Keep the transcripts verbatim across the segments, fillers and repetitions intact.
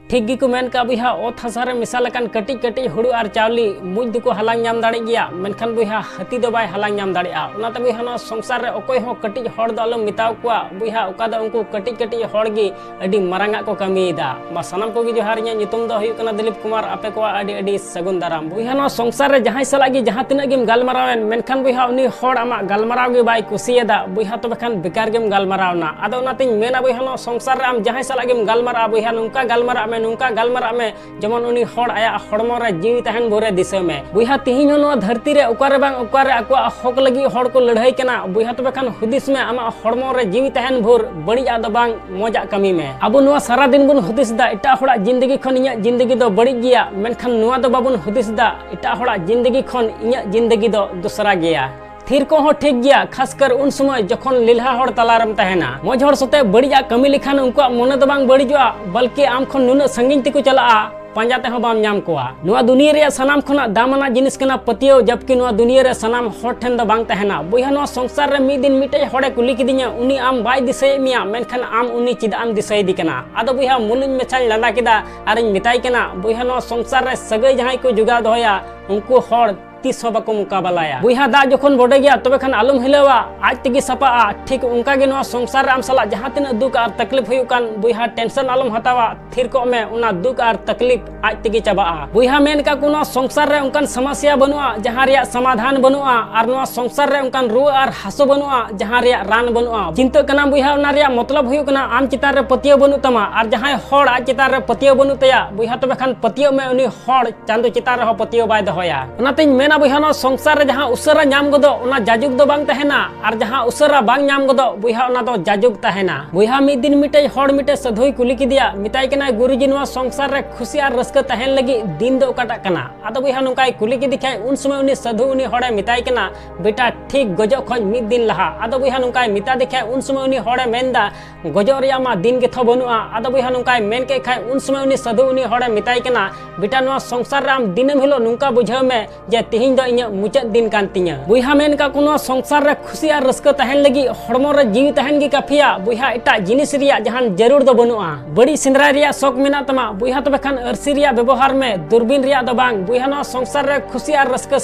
ᱴᱷᱤᱠ ᱜᱮᱠᱚ ᱢᱮᱱ ᱠᱟᱜᱼᱟ ᱵᱚᱭᱦᱟ, ᱚᱛ ᱦᱟᱥᱟ ᱨᱮ ᱢᱮᱥᱟ ᱞᱮᱠᱟᱱ ᱠᱟᱹᱴᱤᱡ ᱠᱟᱹᱴᱤᱡ ᱦᱩᱲᱩ ᱟᱨ ᱪᱟᱣᱞᱮ ᱢᱩᱡ ᱫᱚᱠᱚ ᱦᱟᱞᱟᱝ ᱧᱟᱢ ᱫᱟᱲᱮᱜ ᱜᱮᱭᱟ, ᱢᱮᱱᱠᱷᱟᱱ ᱵᱚᱭᱦᱟ, ᱦᱟᱹᱛᱤ ᱫᱚ ᱵᱟᱭ ᱦᱟᱞᱟᱝ ᱧᱟᱢ ᱫᱟᱲᱮᱭᱟᱜᱼᱟ᱾ ᱚᱱᱟᱛᱮ ᱵᱚᱭᱦᱟ, ᱱᱚᱣᱟ ᱥᱚᱝᱥᱟᱨ ᱨᱮ ᱚᱠᱚᱭ ᱦᱚᱸ ᱠᱟᱹᱴᱤᱡ ᱦᱚᱲ ᱫᱚ ᱟᱞᱚᱢ ᱢᱮᱛᱟᱣ ᱠᱚᱣᱟ ᱵᱚᱭᱦᱟ, ᱚᱠᱟ ᱫᱚ ᱩᱱᱠᱩ ᱠᱟᱹᱴᱤᱡ ᱠᱟᱹᱴᱤᱡ ᱦᱚᱲ ᱜᱮ ᱟᱹᱰᱤ ᱢᱟᱨᱟᱝ ᱟᱜ ᱠᱚ ᱠᱟᱹᱢᱤᱭᱮᱫᱟ᱾ ᱢᱟ ᱥᱟᱱᱟᱢ ᱠᱚᱜᱮ ᱡᱚᱦᱟᱨ, ᱤᱧᱟᱹᱜ ᱧᱩᱛᱩᱢ ᱫᱚ ᱦᱩᱭᱩᱜ ᱠᱟᱱᱟ ᱫᱤᱞᱤᱯ ᱠᱩᱢᱟᱨ᱾ ᱟᱯᱮ ᱠᱚᱣᱟᱜ ᱟᱹᱰᱤ ᱟᱹᱰᱤ ᱥᱟᱹᱜᱩᱱ ᱫᱟᱨᱟᱢ᱾ ᱵᱚᱭᱦᱟ, ᱱᱚᱣᱟ ᱥᱚᱝᱥᱟᱨ ᱨᱮ ᱡᱟᱦᱟᱸᱭ ᱥᱟᱞᱟᱜ ᱜᱮ ᱡᱟᱦᱟᱸ ᱛᱤᱱᱟᱹᱜ ᱜᱮᱢ ᱜᱟᱞᱢᱟᱨᱟᱣ ᱮᱱ, ᱢᱮᱱᱠᱷᱟᱱ ᱵᱚᱭᱦᱟ, ᱩᱱᱤ ᱦᱚᱲ ᱟᱢᱟᱜ ᱜᱟᱞᱢᱟᱨᱟᱣ ᱜᱮ ᱵᱟᱭ ᱠᱩᱥᱤᱭᱟᱫᱟ, ᱵᱚᱭᱦᱟ, ᱛᱚᱵᱮ ᱠᱷᱟᱱ ᱵᱮᱠᱟᱨ ᱜᱮᱢ ᱜᱟᱞᱢᱟᱨᱟᱣ ᱱᱟ᱾ ᱟᱫᱚ ᱚᱱᱟᱛᱤᱧ ᱢᱮᱱᱟ ᱵᱚᱭᱦᱟ, ᱱᱚᱣᱟ ᱥᱚᱝᱥᱟᱨ ᱨᱮ ᱟᱢ ᱡᱟᱦᱟᱸᱭ ᱥᱟᱞᱟᱜ ᱜᱮᱢ ᱜᱟᱞᱢᱟᱨᱟᱜᱼᱟ ᱵᱚᱭᱦᱟ, ᱱᱚᱝᱠᱟ ᱜᱟᱞᱢᱟᱨᱟᱜ ᱢᱮ, ᱱᱚᱝᱠᱟ ᱜᱟᱞᱢᱟᱨᱟᱜ ᱢᱮ, ᱡᱮᱢᱚᱱ ᱩᱱᱤ ᱦᱚᱲ ᱟᱭᱟᱜ ᱦᱚᱲᱢᱚ ᱨᱮ ᱡᱤᱣᱤ ᱛᱟᱦᱮᱱ ᱵᱷᱳᱨᱮ ᱫᱤᱥᱟᱹ ᱢᱮ᱾ ᱵᱚᱭᱦᱟ, ᱛᱤᱦᱤᱧ ᱦᱚᱸ ᱱᱚᱣᱟ ᱫᱷᱟᱹᱨᱛᱤ ᱨᱮ ᱚᱠᱟᱨᱮ ᱵᱟᱝ ᱚᱠᱟᱨᱮ ᱟᱠᱚᱣᱟᱜ ᱦᱚᱠ ᱞᱟᱹᱜᱤᱫ ᱦᱚᱲ ᱠᱚ ᱞᱟᱹᱲᱦᱟᱹᱭ ᱠᱟᱱᱟ᱾ ᱵᱚᱭᱦᱟ, ᱛᱚᱵᱮ ᱠᱷᱟᱱ ᱦᱩᱫᱤᱥ ᱢᱮ, ᱟᱢᱟᱜ ᱦᱚᱲᱢᱚ ᱨᱮ ᱡᱤᱣᱤ ᱛᱟᱦᱮᱱ ᱵᱷᱳᱨ ᱵᱟᱹᱲᱤᱡ ᱟᱜ ᱫᱚ ᱵᱟᱝ, ᱢᱚᱡᱽ ᱟᱜ ᱠᱟᱹᱢᱤ ᱢᱮ᱾ ᱟᱵᱚ ᱱᱚᱣᱟ ᱥᱟᱨᱟ ᱫᱤᱱ ᱵᱚᱱ ᱦᱩᱫᱤᱥ ᱮᱫᱟ, ᱮᱴᱟᱜ ᱦᱚᱲᱟᱜ ᱡᱤᱱᱫᱮᱜᱤ ᱠᱷᱚᱱ ᱤᱧᱟᱹᱜ ᱡᱤᱱᱫᱮᱜᱤ ᱫᱚ ᱵᱟᱹᱲᱤᱡ ᱜᱮᱭᱟ, ᱢᱮᱱᱠᱷᱟᱱ ᱱᱚᱣᱟ ᱫᱚ ᱵᱟᱵᱚᱱ ᱦᱩᱫᱤᱥ ᱮᱫᱟ, ᱮᱴᱟᱜ ᱦᱚᱲᱟᱜ ᱡᱤᱱᱫᱮᱜᱤ ᱠᱷᱚᱱ ᱤᱧᱟᱹᱜ ᱡᱤᱱᱫᱮᱜᱤ ᱫᱚ ᱫᱚᱥᱨᱟ ᱜᱮᱭᱟ᱾ ᱛᱷᱤᱨ ᱠᱚᱜ ᱦᱚᱸ ᱴᱷᱤᱠ ᱜᱮᱭᱟ, ᱠᱷᱟᱥᱠᱟᱨ ᱩᱱ ᱥᱚᱢᱚᱭ ᱡᱚᱠᱷᱚᱱ ᱞᱮᱞᱦᱟ ᱦᱚᱲ ᱛᱟᱞᱟᱨᱮᱢ ᱛᱟᱦᱮᱱᱟ᱾ ᱢᱚᱡᱽ ᱦᱚᱲ ᱥᱟᱛᱮ ᱵᱟᱹᱲᱤᱡ ᱟᱜ ᱠᱟᱹᱢᱤ ᱞᱮᱠᱷᱟᱱ ᱩᱱᱠᱩᱣᱟᱜ ᱢᱚᱱᱮ ᱫᱚ ᱵᱟᱝ ᱵᱟᱹᱲᱤᱡᱚᱜᱼᱟ, ᱵᱚᱞᱠᱤ ᱟᱢ ᱠᱷᱚᱱ ᱱᱩᱱᱟᱹᱜ ᱥᱟᱺᱜᱤᱧ ᱛᱮᱠᱚ ᱪᱟᱞᱟᱜᱼᱟ, ᱯᱟᱸᱡᱟ ᱛᱮᱦᱚᱸ ᱵᱟᱢ ᱧᱟᱢ ᱠᱚᱣᱟ᱾ ᱱᱚᱣᱟ ᱫᱩᱱᱤᱭᱟᱹ ᱨᱮᱭᱟᱜ ᱥᱟᱱᱟᱢ ᱠᱷᱚᱱᱟᱜ ᱫᱟᱢᱟᱱᱟᱜ ᱡᱤᱱᱤᱥ ᱠᱟᱱᱟ ᱯᱟᱹᱛᱭᱟᱹᱣ, ᱡᱟᱵᱠᱤ ᱱᱚᱣᱟ ᱫᱩᱱᱤᱭᱟᱹ ᱨᱮ ᱥᱟᱱᱟᱢ ᱦᱚᱲ ᱴᱷᱮᱱ ᱫᱚ ᱵᱟᱝ ᱛᱟᱦᱮᱱᱟ᱾ ᱵᱚᱭᱦᱟ, ᱱᱚᱣᱟ ᱥᱚᱝᱥᱟᱨ ᱨᱮ ᱢᱤᱫ ᱫᱤᱱ ᱢᱤᱫᱴᱮᱡ ᱦᱚᱲᱮ ᱠᱩᱞᱤ ᱠᱤᱫᱤᱧᱟ, ᱩᱱᱤ ᱟᱢ ᱵᱟᱭ ᱫᱤᱥᱟᱹᱭᱮᱫ ᱢᱮᱭᱟ, ᱢᱮᱱᱠᱷᱟᱱ ᱟᱢ ᱩᱱᱤ ᱪᱮᱫᱟᱜ ᱮᱢ ᱫᱤᱥᱟᱹᱭᱮᱫᱮ ᱠᱟᱱᱟ? ᱟᱫᱚ ᱵᱚᱭᱦᱟ, ᱢᱩᱞᱩᱡ ᱢᱟᱪᱷᱟᱧ ᱞᱟᱸᱫᱟ ᱠᱮᱫᱟ ᱟᱨᱤᱧ ᱢᱮᱛᱟᱭ ᱠᱟᱱᱟ, ᱵᱚᱭᱦᱟ, ᱱᱚᱣᱟ ᱥᱚᱝᱥᱟᱨ ᱨᱮ ᱥᱟᱹᱜᱟᱹᱭ ᱡᱟᱦᱟᱸᱭ ᱠᱚ ᱡᱚᱜᱟᱣ ᱫᱚᱦᱚᱭᱟ, ᱩᱱᱠᱩ ᱦᱚᱲ ᱛᱤᱥ ᱦᱚᱸ ᱵᱟᱠᱚ ᱢᱩᱠᱟᱵᱟᱞᱟᱭᱟ᱾ ᱵᱚᱭᱦᱟ, ᱫᱟᱜ ᱡᱚᱠᱷᱚᱱ ᱵᱚᱰᱮ ᱜᱮᱭᱟ, ᱛᱚᱵᱮ ᱠᱷᱟᱱ ᱟᱞᱚᱢ ᱦᱤᱞᱟᱹᱣᱟ, ᱟᱡ ᱛᱮᱜᱮ ᱥᱟᱯᱷᱟᱜᱼᱟ᱾ ᱴᱷᱤᱠ ᱚᱱᱠᱟ ᱜᱮ ᱱᱚᱣᱟ ᱥᱚᱝᱥᱟᱨ ᱨᱮ ᱟᱢ ᱥᱟᱞᱟᱜ ᱡᱟᱦᱟᱸ ᱛᱤᱱᱟᱹᱜ ᱫᱩᱠ ᱟᱨ ᱛᱟᱠᱞᱤᱯ ᱦᱩᱭᱩᱜ ᱠᱟᱱ, ᱵᱚᱭᱦᱟ, ᱴᱮᱱᱥᱚᱱ ᱟᱞᱚᱢ ᱦᱟᱛᱟᱣᱟ, ᱛᱷᱤᱨ ᱠᱚᱜ ᱢᱮ, ᱚᱱᱟ ᱫᱩᱠ ᱟᱨ ᱛᱟᱠᱞᱤᱯ ᱟᱡ ᱛᱮᱜᱮ ᱪᱟᱵᱟᱜᱼᱟ᱾ ᱵᱚᱭᱦᱟ, ᱢᱮᱱ ᱠᱟᱜ ᱠᱚ, ᱱᱚᱣᱟ ᱥᱚᱝᱥᱟᱨ ᱨᱮ ᱚᱱᱠᱟᱱ ᱥᱚᱢᱚᱥᱭᱟ ᱵᱟᱹᱱᱩᱜᱼᱟ, ᱡᱟᱦᱟᱸ ᱨᱮᱭᱟᱜ ᱥᱚᱢᱟᱫᱷᱟᱱ ᱵᱟᱹᱱᱩᱜᱼᱟ, ᱟᱨ ᱱᱚᱣᱟ ᱥᱚᱝᱥᱟᱨ ᱨᱮ ᱚᱱᱠᱟᱱ ᱨᱩᱣᱟᱹ ᱟᱨ ᱦᱟᱹᱥᱩ ᱵᱟᱹᱱᱩᱜᱼᱟ, ᱡᱟᱦᱟᱸ ᱨᱮᱭᱟᱜ ᱨᱟᱱ ᱵᱟᱹᱱᱩᱜᱼᱟ᱾ ᱪᱤᱱᱛᱟᱹᱜ ᱠᱟᱱᱟᱢ ᱵᱚᱭᱦᱟ, ᱚᱱᱟ ᱨᱮᱭᱟᱜ ᱢᱚᱛᱞᱚᱵ ᱦᱩᱭᱩᱜ ᱠᱟᱱᱟ ᱟᱢ ᱪᱮᱛᱟᱱ ᱨᱮ ᱯᱟᱹᱛᱭᱟᱹᱣ ᱵᱟᱹᱱᱩᱜ ᱛᱟᱢᱟ, ᱟᱨ ᱡᱟᱦᱟᱸᱭ ᱦᱚᱲ ᱟᱡ ᱪᱮᱛᱟᱱ ᱨᱮ ᱯᱟᱹᱛᱭᱟᱹᱣ ᱵᱟᱹᱱᱩᱜ ᱛᱟᱭᱟ, ᱵᱚᱭᱦᱟ, ᱛᱚᱵᱮ ᱠᱷᱟᱱ ᱯᱟᱹᱛᱭᱟᱹᱣ ᱢᱮ, ᱩᱱᱤ ᱦᱚᱲ ᱪᱟᱸᱫᱚ ᱪᱮᱛᱟᱱ ᱨᱮᱦᱚᱸ ᱯᱟᱹᱛᱭᱟᱹᱣ ᱵᱟᱭ ᱫᱚᱦᱚᱭᱟ᱾ ᱚᱱᱟᱛᱤᱧ ᱢᱮᱱᱟ ᱵᱚᱭᱦᱟ, ᱱᱚᱣᱟ ᱥᱚᱝᱥᱟᱨ ᱨᱮ ᱡᱟᱦᱟᱸ ᱩᱥᱟᱹᱨᱟ ᱧᱟᱢ ᱜᱚᱫᱚᱜ, ᱚᱱᱟ ᱡᱟᱡᱩᱜᱽ ᱫᱚ ᱵᱟᱝ ᱛᱟᱦᱮᱱᱟ, ᱟᱨ ᱡᱟᱦᱟᱸ ᱩᱥᱟᱹᱨᱟ ᱵᱟᱝ ᱧᱟᱢ ᱜᱚᱫᱚᱜ, ᱵᱚᱭᱦᱟ, ᱚᱱᱟ ᱫᱚ ᱡᱟᱡᱩᱜᱽ ᱛᱟᱦᱮᱱᱟ᱾ ᱵᱚᱭᱦᱟ, ᱢᱤᱫ ᱫᱤᱱ ᱢᱤᱫᱴᱮᱡ ᱦᱚᱲ ᱢᱤᱫᱴᱮᱡ ᱥᱟᱹᱫᱷᱩᱭ ᱠᱩᱞᱤ ᱠᱮᱫᱮᱭᱟ, ᱢᱮᱛᱟᱭ ᱠᱟᱱᱟᱭ, "ᱜᱩᱨᱩᱡᱤ, ᱱᱚᱣᱟ ᱥᱚᱝᱥᱟᱨ ᱨᱮ ᱠᱷᱩᱥᱤ ᱟᱨ ᱨᱟᱹᱥᱠᱟᱹ ᱛᱟᱦᱮᱱ ᱞᱟᱹᱜᱤᱫ ᱫᱤᱱ ᱫᱚ ᱚᱠᱟᱴᱟᱜ ᱠᱟᱱᱟ?" ᱟᱫᱚ ᱵᱚᱭᱦᱟ, ᱱᱚᱝᱠᱟᱭ ᱠᱩᱞᱤ ᱠᱮᱫᱮ ᱠᱷᱟᱡ, ᱩᱱ ᱥᱚᱢᱚᱭ ᱩᱱᱤ ᱥᱟᱹᱫᱷᱩ ᱩᱱᱤ ᱦᱚᱲᱮ ᱢᱮᱛᱟᱭ ᱠᱟᱱᱟ, "ᱵᱮᱴᱟ, ᱴᱷᱤᱠ ᱜᱚᱡᱚᱜ ᱠᱷᱚᱡ ᱢᱤᱫ ᱫᱤᱱ ᱞᱟᱦᱟ᱾" ᱟᱫᱚ ᱵᱚᱭᱦᱟ, ᱱᱚᱝᱠᱟᱭ ᱢᱮᱛᱟ ᱫᱮ ᱠᱷᱟᱡ, ᱩᱱ ᱥᱚᱢᱚᱭ ᱩᱱᱤ ᱦᱚᱲᱮ ᱢᱮᱱᱫᱟ, "ᱜᱚᱡᱚᱜ ᱨᱮᱭᱟᱜ ᱢᱟ ᱫᱤᱱ ᱜᱮᱛᱷᱚ ᱵᱟᱹᱱᱩᱜᱼᱟ᱾" ᱟᱫᱚ ᱵᱚᱭᱦᱟ, ᱱᱚᱝᱠᱟᱭ ᱢᱮᱱ ᱠᱮᱫ ᱠᱷᱟᱡ, ᱩᱱ ᱥᱚᱢᱚᱭ ᱩᱱᱤ ᱥᱟᱹᱫᱷᱩ ᱩᱱᱤ ᱦᱚᱲᱮ ᱢᱮᱛᱟᱭ ᱠᱟᱱᱟ, "ᱵᱮᱴᱟ, ᱱᱚᱣᱟ ᱥᱚᱝᱥᱟᱨ ᱨᱮ ᱟᱢ ᱫᱤᱱᱟᱹᱢ ᱦᱤᱞᱳᱜ ᱱᱚᱝᱠᱟ ᱵᱩᱡᱷᱟᱹᱣ ᱢᱮ ᱡᱮ ᱛᱤᱦᱤᱧ ᱤᱧ ᱫᱚ ᱤᱧᱟᱹᱜ ᱢᱩᱪᱟᱹᱫ ᱫᱤᱱ ᱠᱟᱱ ᱛᱤᱧᱟᱹ᱾ ᱵᱚᱭᱦᱟ, ᱢᱮᱱ ᱠᱟᱜ ᱠᱚ, ᱱᱚᱣᱟ ᱥᱚᱝᱥᱟᱨ ᱨᱮ ᱠᱷᱩᱥᱤ ᱟᱨ ᱨᱟᱹᱥᱠᱟᱹ ᱛᱟᱦᱮᱱ ᱞᱟᱹᱜᱤᱫ ᱦᱚᱲᱢᱚ ᱨᱮ ᱡᱤᱣᱤ ᱛᱟᱦᱮᱱ ᱜᱮ ᱠᱟᱯᱷᱤᱭᱟ᱾ ᱵᱚᱭᱦᱟ, ᱮᱴᱟᱜ ᱡᱤᱱᱤᱥ ᱨᱮᱭᱟᱜ ᱡᱟᱦᱟᱱ ᱡᱟᱹᱨᱩᱲ ᱫᱚ ᱵᱟᱹᱱᱩᱜᱼᱟ᱾ ᱵᱟᱹᱲᱤᱡ ᱥᱮᱸᱫᱽᱨᱟᱭ ᱨᱮᱭᱟᱜ ᱥᱚᱠ ᱢᱮᱱᱟᱜ ᱛᱟᱢᱟ, ᱵᱚᱭᱦᱟ, ᱛᱚᱵᱮ ᱠᱷᱟᱱ ᱟᱹᱨᱥᱤ ᱨᱮᱭᱟᱜ ᱵᱮᱵᱚᱦᱟᱨ ᱢᱮ, ᱫᱩᱨᱵᱤᱱ ᱨᱮᱭᱟᱜ ᱫᱚ ᱵᱟᱝ᱾ ᱵᱚᱭᱦᱟ, ᱱᱚᱣᱟ ᱥᱚᱝᱥᱟᱨ ᱨᱮ ᱠᱷᱩᱥᱤ ᱟᱨ ᱨᱟᱹᱥᱠᱟᱹ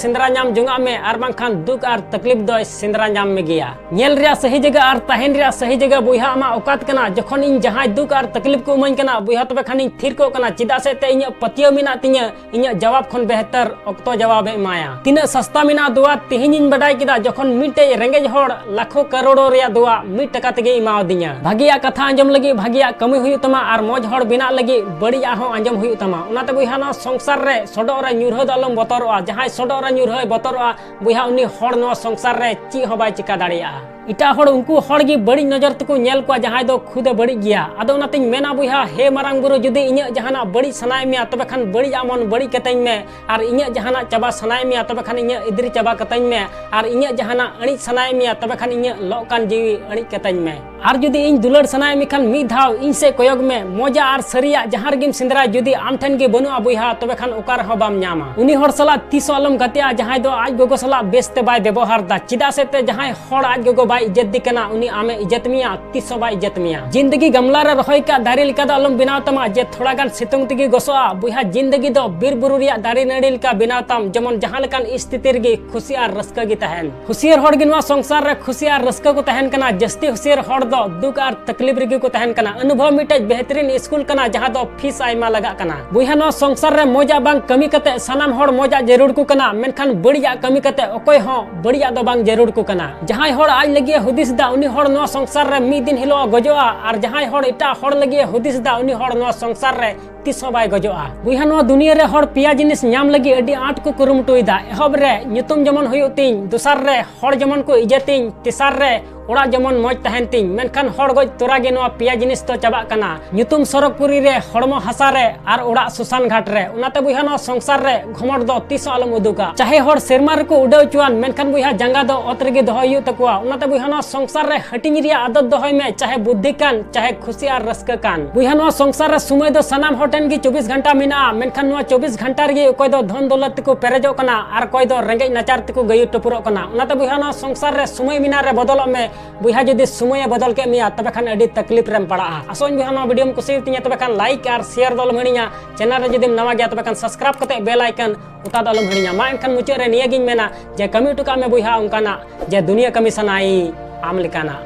ᱥᱮᱸᱫᱽᱨᱟ ᱧᱟᱢ ᱡᱚᱝᱟᱜ ᱢᱮ, ᱟᱨ ᱵᱟᱝᱠᱷᱟᱱ ᱫᱩᱠ ᱟᱨ ᱛᱟᱠᱞᱤᱯ ᱫᱚᱭ ᱥᱮᱸᱫᱽᱨᱟ ᱧᱟᱢ ᱢᱮ ᱜᱮᱭᱟ᱾ ᱧᱮᱞ ᱨᱮᱭᱟᱜ ᱥᱟᱹᱦᱤ ᱡᱟᱭᱜᱟ ᱟᱨ ᱛᱟᱦᱮᱱ ᱨᱮᱭᱟᱜ ᱥᱟᱹᱦᱤ ᱡᱟᱭᱜᱟ, ᱵᱚᱭᱦᱟ, ᱟᱢᱟᱜ ᱚᱠᱟᱛ ᱠᱟᱱᱟ᱾ ᱡᱚᱠᱷᱚᱱ ᱤᱧ ᱡᱟᱦᱟᱸᱭ ᱫᱩᱠ ᱟᱨ ᱛᱟᱠᱞᱤᱯ ᱠᱚ ᱤᱢᱟᱹᱧ ᱠᱟᱱᱟ, ᱵᱚᱭᱦᱟ, ᱛᱚᱵᱮ ᱠᱷᱟᱱᱤᱧ ᱛᱷᱤᱨ ᱠᱚᱜ ᱠᱟᱱᱟ᱾ ᱪᱮᱫᱟᱜ ᱥᱮ ᱛᱮ ᱤᱧᱟᱹᱜ ᱯᱟᱹᱛᱭᱟᱹᱣ ᱢᱮᱱᱟᱜ ᱛᱤᱧᱟᱹ, ᱤᱧᱟᱹᱜ ᱡᱟᱣᱟᱵ ᱠᱷᱚᱱ ᱵᱮᱦᱛᱟᱨ ᱚᱠᱛᱚ ᱡᱟᱣᱟᱵ ᱮ ᱮᱢᱟᱭᱟ᱾ ᱛᱤᱱᱟᱹᱜ ᱥᱟᱥᱛᱟ ᱢᱮᱱᱟᱜᱼᱟ ᱫᱚᱣᱟ, ᱛᱮᱦᱮᱧᱤᱧ ᱵᱟᱰᱟᱭ ᱠᱮᱫᱟ, ᱡᱚᱠᱷᱚᱱ ᱢᱤᱫᱴᱮᱡ ᱨᱮᱸᱜᱮᱡ ᱦᱚᱲ ᱞᱟᱠᱷᱚ ᱠᱟᱨᱳᱲᱚ ᱨᱮᱭᱟᱜ ᱫᱚᱣᱟ ᱢᱤᱫ ᱴᱟᱠᱟ ᱛᱮᱜᱮ ᱮᱢᱟᱣᱫᱤᱧᱟ᱾ ᱵᱷᱟᱜᱤᱭᱟᱜ ᱠᱟᱛᱷᱟ ᱟᱸᱡᱚᱢ ᱞᱟᱹᱜᱤᱫ ᱵᱷᱟᱜᱤᱭᱟᱜ ᱠᱟᱹᱢᱤ ᱦᱩᱭᱩᱜ ᱛᱟᱢᱟ, ᱟᱨ ᱢᱚᱡᱽ ᱦᱚᱲ ᱵᱮᱱᱟᱜ ᱞᱟᱹᱜᱤᱫ ᱵᱟᱹᱲᱤᱡᱟᱜ ᱦᱚᱸ ᱟᱸᱡᱚᱢ ᱦᱩᱭᱩᱜ ᱛᱟᱢᱟ᱾ ᱚᱱᱟᱛᱮ ᱵᱚᱭᱦᱟ, ᱱᱚᱣᱟ ᱥᱚᱝᱥᱟᱨ ᱨᱮ ᱥᱚᱰᱚᱜ ᱨᱮ ᱧᱩᱨᱦᱟᱹ ᱫᱚ ᱟᱞᱚᱢ ᱵᱚᱛᱚᱨᱚᱜᱼᱟ᱾ ᱡᱟᱦᱟᱸᱭ ᱥᱚᱰᱚᱜ ᱨᱮ ᱧᱩᱨᱦᱟᱹᱭ ᱵᱚᱛᱚᱨᱚᱜᱼᱟ, ᱵᱚᱭᱦᱟ, ᱩᱱᱤ ᱦᱚᱲ ᱱᱚᱣᱟ ᱥᱚᱝᱥᱟᱨ ᱨᱮ ᱪᱮᱫ ᱦᱚᱸ ᱵᱟᱭ ᱪᱤᱠᱟ ᱫᱟᱲᱮᱭᱟᱜᱼᱟ᱾ ᱮᱴᱟᱜ ᱦᱚᱲ ᱩᱱᱠᱩ ᱦᱚᱲ ᱜᱮ ᱵᱟᱹᱲᱤᱡ ᱱᱚᱡᱚᱨ ᱛᱮᱠᱚ ᱧᱮᱞ ᱠᱚᱣᱟ, ᱡᱟᱦᱟᱸᱭ ᱫᱚ ᱠᱷᱩᱫ ᱮ ᱵᱟᱹᱲᱤᱡ ᱜᱮᱭᱟ᱾ ᱟᱫᱚ ᱚᱱᱟᱛᱤᱧ ᱢᱮᱱᱟ ᱵᱚᱭᱦᱟ, ᱦᱮ ᱢᱟᱨᱟᱝ ᱵᱩᱨᱩ, ᱡᱩᱫᱤ ᱤᱧᱟᱹᱜ ᱡᱟᱦᱟᱱᱟᱜ ᱵᱟᱹᱲᱤᱡ ᱥᱟᱱᱟᱭᱮᱫ ᱢᱮᱭᱟ, ᱛᱚᱵᱮ ᱠᱷᱟᱱ ᱵᱟᱹᱲᱤᱡᱟᱜ ᱢᱚᱱ ᱵᱟᱹᱲᱤᱡ ᱠᱟᱛᱤᱧ ᱢᱮ, ᱟᱨ ᱤᱧᱟᱹᱜ ᱡᱟᱦᱟᱱᱟᱜ ᱪᱟᱵᱟ ᱥᱟᱱᱟᱭᱮᱫ ᱢᱮᱭᱟ, ᱛᱚᱵᱮ ᱠᱷᱟᱱ ᱤᱧᱟᱹᱜ ᱤᱫᱨᱤ ᱪᱟᱵᱟ ᱠᱟᱛᱤᱧ ᱢᱮ, ᱟᱨ ᱤᱧᱟᱹᱜ ᱡᱟᱦᱟᱱᱟᱜ ᱟᱹᱲᱤᱡ ᱥᱟᱱᱟᱭᱮᱫ ᱢᱮᱭᱟ, ᱛᱚᱵᱮ ᱠᱷᱟᱱ ᱤᱧᱟᱹᱜ ᱞᱚᱜ ᱠᱟᱱ ᱡᱤᱣᱤ ᱟᱹᱲᱤᱡ ᱠᱟᱛᱤᱧ ᱢᱮ᱾ ᱟᱨ ᱡᱩᱫᱤ ᱤᱧ ᱫᱩᱞᱟᱹᱲ ᱥᱟᱱᱟᱭᱮᱫ ᱢᱮ ᱠᱷᱟᱱ, ᱢᱤᱫ ᱫᱷᱟᱣ ᱤᱧ ᱥᱮᱫ ᱠᱚᱭᱚᱜ ᱢᱮ, ᱢᱚᱡᱟ ᱟᱨ ᱥᱟᱹᱨᱤᱭᱟᱜ ᱡᱟᱦᱟᱸ ᱨᱮᱜᱮᱢ ᱥᱮᱸᱫᱽᱨᱟᱭ, ᱡᱩᱫᱤ ᱟᱢ ᱴᱷᱮᱱ ᱜᱮ ᱵᱟᱹᱱᱩᱜᱼᱟ ᱵᱚᱭᱦᱟ, ᱛᱚᱵᱮ ᱠᱷᱟᱱ ᱚᱠᱟ ᱨᱮᱦᱚᱸ ᱵᱟᱢ ᱧᱟᱢᱟ᱾ ᱩᱱᱤ ᱦᱚᱲ ᱥᱟᱞᱟᱜ ᱛᱤᱥ ᱦᱚᱸ ᱟᱞᱚᱢ ᱜᱟᱛᱮᱜᱼᱟ, ᱡᱟᱦᱟᱸᱭ ᱫᱚ ᱟᱡ ᱜᱚᱜᱚ ᱥᱟᱞᱟᱜ ᱵᱮᱥ ᱛᱮ ᱵᱟᱭ ᱵᱮᱵᱚᱦᱟᱨ ᱫᱟ᱾ ᱪᱮᱫᱟᱜ ᱥᱮ ᱛᱮ ᱡᱟᱦᱟᱸᱭ ᱦᱚᱲ ᱟᱡ ᱜᱚᱜᱚ ᱵᱟᱭ ᱤᱡᱽᱡᱚᱛ ᱫᱤ ᱠᱟᱱᱟ, ᱩᱱᱤ ᱟᱢᱮ ᱤᱡᱽᱡᱚᱛ ᱢᱮᱭᱟ, ᱛᱤᱥ ᱦᱚᱸ ᱵᱟᱭ ᱤᱡᱽᱡᱚᱛ ᱢᱮᱭᱟ᱾ ᱡᱤᱱᱫᱮᱜᱤ ᱜᱟᱢᱞᱟ ᱨᱮ ᱨᱚᱦᱚᱭ ᱠᱟᱜ ᱫᱟᱨᱮ ᱞᱮᱠᱟ ᱫᱚ ᱟᱞᱚᱢ ᱵᱮᱱᱟᱣ ᱛᱟᱢᱟ, ᱡᱮ ᱛᱷᱚᱲᱟ ᱜᱟᱱ ᱥᱤᱛᱩᱝ ᱛᱮᱜᱮ ᱜᱚᱥᱚᱜᱼᱟ᱾ ᱵᱚᱭᱦᱟ, ᱡᱤᱱᱫᱮᱜᱤ ᱫᱚ ᱵᱤᱨ ᱵᱩᱨᱩ ᱨᱮᱭᱟᱜ ᱫᱟᱨᱮ ᱱᱟᱹᱲᱤ ᱞᱮᱠᱟ ᱵᱮᱱᱟᱣ ᱛᱟᱢ, ᱡᱮᱢᱚᱱ ᱡᱟᱦᱟᱸ ᱞᱮᱠᱟᱱ ᱥᱛᱷᱤᱛᱤ ᱨᱮᱜᱮ ᱠᱷᱩᱥᱤ ᱟᱨ ᱨᱟᱹᱥᱠᱟᱹ ᱜᱮ ᱛᱟᱦᱮᱱ᱾ ᱦᱩᱥᱤᱭᱟᱹᱨ ᱦᱚᱲ ᱜᱮ ᱱᱚᱣᱟ ᱥᱚᱝᱥᱟᱨ ᱨᱮ ᱠᱷᱩᱥᱤ ᱟᱨ ᱨᱟᱹᱥᱠᱟᱹ ᱠᱚ ᱛᱟᱦᱮᱱ ᱠᱟᱱᱟ᱾ ᱡᱟᱹᱥᱛᱤ ᱦᱩᱥᱤᱭᱟᱹᱨ ᱦᱚᱲ ᱫᱚ ᱫᱩᱠ ᱟᱨ ᱛᱟᱠᱞᱤᱯ ᱨᱮᱜᱮ ᱠᱚ ᱛᱟᱦᱮᱱ ᱠᱟᱱᱟ᱾ ᱚᱱᱩᱵᱷᱚᱵ ᱢᱤᱫᱴᱮᱡ ᱵᱮᱦᱛᱨᱤᱱ ᱥᱠᱩᱞ ᱠᱟᱱᱟ, ᱡᱟᱦᱟᱸ ᱫᱚ ᱯᱷᱤᱥ ᱟᱭᱢᱟ ᱞᱟᱜᱟᱜ ᱠᱟᱱᱟ᱾ ᱵᱚᱭᱦᱟ, ᱱᱚᱣᱟ ᱥᱚᱝᱥᱟᱨ ᱨᱮ ᱢᱚᱡᱟᱜ ᱵᱟᱝ ᱠᱟᱹᱢᱤ ᱠᱟᱛᱮ ᱥᱟᱱᱟᱢ ᱦᱚᱲ ᱢᱚᱡᱟᱜ ᱡᱟᱹᱨᱩᱲ ᱠᱚ ᱠᱟᱱᱟ, ᱢᱮᱱᱠᱷᱟᱱ ᱵᱟᱹᱲᱤᱡᱟᱜ ᱠᱟᱹᱢᱤ ᱠᱟᱛᱮ ᱚᱠᱚᱭ ᱦᱚᱸ ᱵᱟᱹᱲᱤᱡᱟᱜ ᱫᱚ ᱵᱟᱝ ᱡᱟᱹᱨᱩᱲ ᱠᱚ ᱠᱟᱱᱟ᱾ ᱡᱟᱦᱟᱸᱭ ᱦᱚᱲ ᱟᱡ ᱞᱟᱹᱜᱤᱫ ᱮ ᱦᱩᱫᱤᱥ ᱫᱟ, ᱩᱱᱤ ᱦᱚᱲ ᱱᱚᱣᱟ ᱥᱚᱝᱥᱟᱨ ᱨᱮ ᱢᱤᱫ ᱫᱤᱱ ᱦᱤᱞᱳᱜ ᱮ ᱜᱚᱡᱚᱜᱼᱟ, ᱟᱨ ᱡᱟᱦᱟᱸᱭ ᱦᱚᱲ ᱮᱴᱟᱜ ᱦᱚᱲ ᱞᱟᱹᱜᱤᱫ ᱮ ᱦᱩᱫᱤᱥ ᱫᱟ, ᱩᱱᱤ ᱦᱚᱲ ᱱᱚᱣᱟ ᱥᱚᱝᱥᱟᱨ ᱨᱮ ᱛᱤᱥ ᱦᱚᱸ ᱵᱟᱭ ᱜᱚᱡᱚᱜᱼᱟ᱾ ᱵᱚᱭᱦᱟ, ᱱᱚᱣᱟ ᱫᱩᱱᱤᱭᱟᱹ ᱨᱮ ᱦᱚᱲ ᱯᱮᱭᱟ ᱡᱤᱱᱤᱥ ᱧᱟᱢ ᱞᱟᱹᱜᱤᱫ ᱟᱹᱰᱤ ᱟᱸᱴ ᱠᱚ ᱠᱩᱨᱩᱢᱩᱴᱩᱭᱮᱫᱟ᱾ ᱮᱦᱚᱵ ᱨᱮ ᱧᱩᱛᱩᱢ ᱡᱮᱢᱚᱱ ᱦᱩᱭᱩᱜ ᱛᱤᱧ, ᱫᱚᱥᱟᱨ ᱨᱮ ᱦᱚᱲ ᱡᱮᱢᱚᱱ ᱠᱚ ᱤᱡᱽᱡᱚᱛᱤᱧ, ᱛᱮᱥᱟᱨ ᱨᱮ ᱚᱲᱟᱜ ᱡᱮᱢᱚᱱ ᱢᱚᱡᱽ ᱛᱟᱦᱮᱱ ᱛᱤᱧ, ᱢᱮᱱᱠᱷᱟᱱ ᱦᱚᱲ ᱜᱚᱡ ᱛᱚᱨᱟ ᱜᱮ ᱱᱚᱣᱟ ᱯᱮᱭᱟ ᱡᱤᱱᱤᱥ ᱫᱚ ᱪᱟᱵᱟᱜ ᱠᱟᱱᱟ᱾ ᱧᱩᱛᱩᱢ ᱥᱚᱨᱚᱜᱽᱯᱩᱨᱤ ᱨᱮ, ᱦᱚᱲᱢᱚ ᱦᱟᱥᱟ ᱨᱮ, ᱟᱨ ᱚᱲᱟᱜ ᱥᱩᱥᱟᱱ ᱜᱷᱟᱴ ᱨᱮ᱾ ᱚᱱᱟᱛᱮ ᱵᱚᱭᱦᱟ, ᱱᱚᱣᱟ ᱥᱚᱝᱥᱟᱨ ᱨᱮ ᱜᱷᱚᱢᱚᱴ ᱫᱚ ᱛᱤᱥ ᱦᱚᱸ ᱟᱞᱚᱢ ᱩᱫᱩᱜᱟ᱾ ᱪᱟᱦᱮ ᱦᱚᱲ ᱥᱮᱨᱢᱟ ᱨᱮᱠᱚ ᱩᱰᱟᱹᱣ ᱦᱚᱪᱚᱣᱟᱱ, ᱢᱮᱱᱠᱷᱟᱱ ᱵᱚᱭᱦᱟ, ᱡᱟᱸᱜᱟ ᱫᱚ ᱚᱛ ᱨᱮᱜᱮ ᱫᱚᱦᱚᱭ ᱦᱩᱭᱩᱜ ᱛᱟᱠᱚᱣᱟ᱾ ᱚᱱᱟᱛᱮ ᱵᱚᱭᱦᱟ, ᱱᱚᱣᱟ ᱥᱚᱝᱥᱟᱨ ᱨᱮ ᱦᱟᱹᱴᱤᱧ ᱨᱮᱭᱟᱜ ᱟᱫᱚᱛ ᱫᱚᱦᱚᱭ ᱢᱮ, ᱪᱟᱦᱮ ᱵᱩᱫᱽᱫᱷᱤ ᱠᱟᱱ, ᱪᱟᱦᱮ ᱠᱷᱩᱥᱤ ᱟᱨ ᱨᱟᱹᱥᱠᱟᱹ ᱠᱟᱱ᱾ ᱵᱚᱭᱦᱟ, ᱱᱚᱣᱟ ᱥᱚᱝᱥᱟᱨ ᱨᱮ ᱥᱚᱢᱚᱭ ᱫᱚ ᱥᱟᱱᱟᱢ ᱦᱚᱲ ᱴᱷᱮᱱ ᱜᱮ ᱪᱚᱵᱵᱤᱥ ᱜᱷᱚᱱᱴᱟ ᱢᱮᱱᱟᱜᱼᱟ, ᱢᱮᱱᱠᱷᱟᱱ ᱱᱚᱣᱟ ᱪᱚᱵᱵᱤᱥ ᱜᱷᱚᱱᱴᱟ ᱨᱮᱜᱮ ᱚᱠᱚᱭ ᱫᱚ ᱫᱷᱚᱱ ᱫᱚᱞᱚᱛ ᱛᱮᱠᱚ ᱯᱮᱨᱮᱡᱚᱜ ᱠᱟᱱᱟ ᱟᱨ ᱚᱠᱚᱭ ᱫᱚ ᱨᱮᱸᱜᱮᱡ ᱱᱟᱪᱟᱨ ᱛᱮᱠᱚ ᱜᱟᱹᱭᱩ ᱴᱩᱯᱩᱨᱚᱜ ᱠᱟᱱᱟ᱾ ᱚᱱᱟᱛᱮ ᱵᱚᱭᱦᱟ, ᱱᱚᱣᱟ ᱥᱚᱝᱥᱟᱨ ᱨᱮ ᱥᱚᱢᱚᱭ ᱢᱮᱱᱟᱜ ᱨᱮ ᱵᱚᱫᱚᱞᱚᱜ ᱢᱮ᱾ ᱵᱚᱭᱦᱟ, ᱡᱩᱫᱤ ᱥᱚᱢᱚᱭᱮ ᱵᱚᱫᱚᱞ ᱠᱮᱫ ᱢᱮᱭᱟ, ᱛᱚᱵᱮ ᱠᱷᱟᱱ ᱟᱹᱰᱤ ᱛᱟᱠᱞᱤᱯ ᱨᱮᱢ ᱯᱟᱲᱟᱜᱼᱟ᱾ ᱟᱥᱚᱜ ᱟᱹᱧ ᱵᱚᱭᱦᱟ, ᱱᱚᱣᱟ ᱵᱷᱤᱰᱤᱭᱳᱢ ᱠᱩᱥᱤᱭᱟᱛᱤᱧᱟ, ᱛᱚᱵᱮ ᱠᱷᱟᱱ ᱞᱟᱭᱤᱠ ᱟᱨ ᱥᱮᱭᱟᱨ ᱫᱚ ᱟᱞᱚᱢ ᱦᱤᱲᱤᱧᱟ᱾ ᱪᱮᱱᱮᱞ ᱨᱮ ᱡᱩᱫᱤᱢ ᱱᱟᱣᱟ ᱜᱮᱭᱟ, ᱛᱚᱵᱮ ᱠᱷᱟᱱ ᱥᱟᱵᱥᱠᱨᱟᱭᱤᱵ ᱠᱟᱛᱮ ᱵᱮᱞ ᱟᱭᱠᱚᱱ ᱚᱛᱟ ᱫᱚ ᱟᱞᱚᱢ ᱦᱤᱲᱤᱧᱟ᱾ ᱢᱟ ᱮᱱᱠᱷᱟᱱ ᱢᱩᱪᱟᱹᱫ ᱨᱮ ᱱᱤᱭᱟᱹ ᱜᱤᱧ ᱢᱮᱱᱟ ᱡᱮ ᱠᱟᱹᱢᱤ ᱦᱚᱴᱚ ᱠᱟᱜ ᱢᱮ ᱵᱚᱭᱦᱟ ᱚᱱᱠᱟᱱᱟᱜ ᱡᱮ ᱫᱩᱱᱤᱭᱟᱹ ᱠᱟᱹᱢᱤ ᱥᱟᱱᱟᱭ ᱟᱢ ᱞᱮᱠᱟᱱᱟᱜ᱾